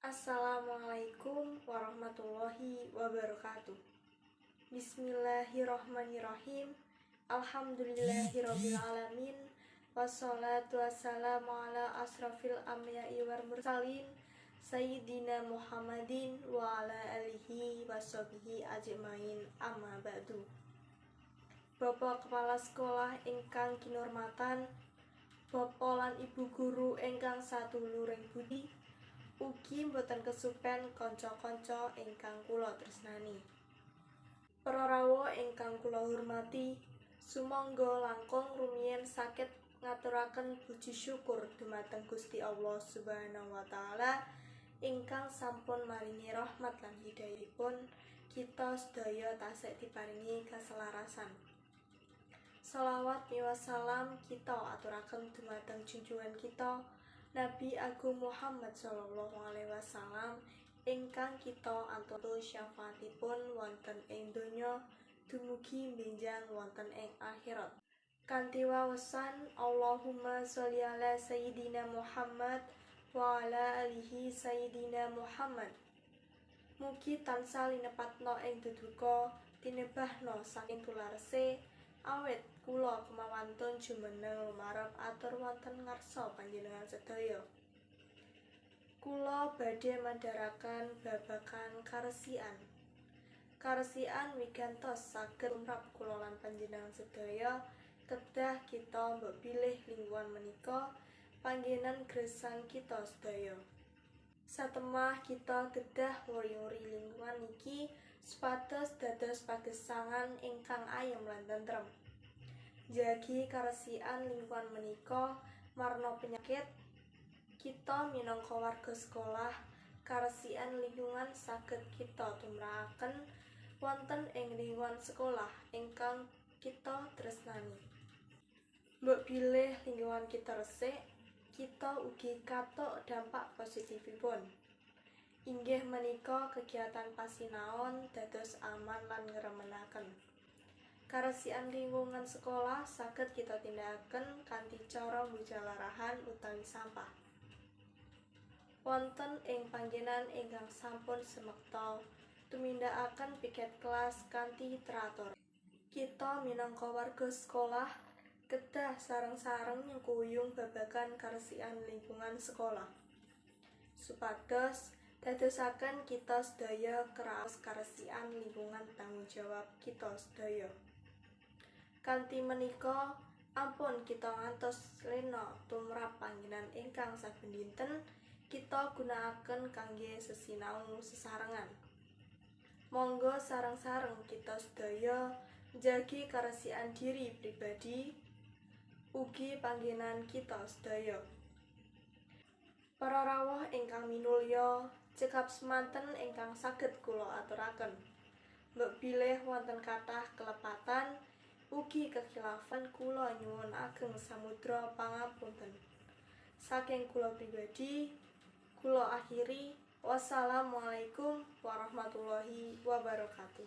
Assalamualaikum warahmatullahi wabarakatuh. Bismillahirrahmanirrahim. Alhamdulillahirabbil alamin. Wassalatu wassalamu ala asrafil anbiya'i wal mursalin, sayyidina Muhammadin wa ala alihi washabihi ajmain, amma ba'du. Bapak Kepala Sekolah ingkang kinurmatan, Bapak lan Ibu guru ingkang satuluring budi, ugi mboten kesupen kanca-kanca ingkang kula tresnani. Para rawuh ingkang kula hormati, sumangga langkung rumiyin saged ngaturaken puji syukur dumateng Gusti Allah Subhanahu wa taala ingkang sampun maringi rahmat lan hidayahipun, kita sedaya tasih diparingi kaselarasan. Salawat miwah salam kita aturaken dumateng junjungan kita Nabi Agung Muhammad sallallahu alaihi wasallam ingkang kita antuk syafaatipun wonten ing donya dumugi benjang wonten ing akhirat. Kanthi wawasan Allahumma sholli ala sayyidina Muhammad wa ala alihi sayyidina Muhammad. Mugi tansah linepatna ing duduka, tinebahna saking tularse, awit kula kemawantun jumeneng lumarep atur wonten ngarsa panjenengan sedaya. Kula badhe mandharaken babagan karesikan. Karesikan wigantos saged tumrap kula lan panjenengan sedaya, kedah kita mbok bilih lingkungan menika panggenan gresang kita sedaya. Satemah kita kedah nguri-uri lingkungan niki supados dados pagesangan ingkang ayem lan tentrem. Jagi karesikan lingkungan menika marna penyakit. Kita minangka warga sekolah, karesikan lingkungan saged kita tumrakaken wonten ing lingkungan sekolah ingkang kita tresnani. Mbok bilih lingkungan kita resik, kita ugi katok dampak positifipun. Inggih menika kegiatan pasinaon dados aman lan ngremenaken. Karesikan lingkungan sekolah saged kita tindakaken kanthi cara mbujalarahan utawi sampah. Wonten ing panggenan ingkang sampun samekta, tumindakaken piket kelas kanthi teratur. Kita minangka warga sekolah kedah sareng-sareng nyengkuyung babagan karesikan lingkungan sekolah, supados dadosaken kita sedaya kraos karesikan lingkungan tanggung jawab kita sedaya. Kanthi menika, ampun kita ngantos lena tumrap panggenan ingkang saben dinten kita gunakaken kangge sesinau sesarengan. Monggo sareng-sareng kita sedaya njagi karesikan diri pribadi ugi panggenan kita sedaya. Para rawuh ingkang minulya, cekap semanten ingkang saged kula aturaken. Mbok bilih wonten kathah kelepatan ugi kekhilafan, kula nyuwun ageng samudra pangapunten. Saking kula pribadi, kula akhiri, wassalamualaikum warahmatullahi wabarakatuh.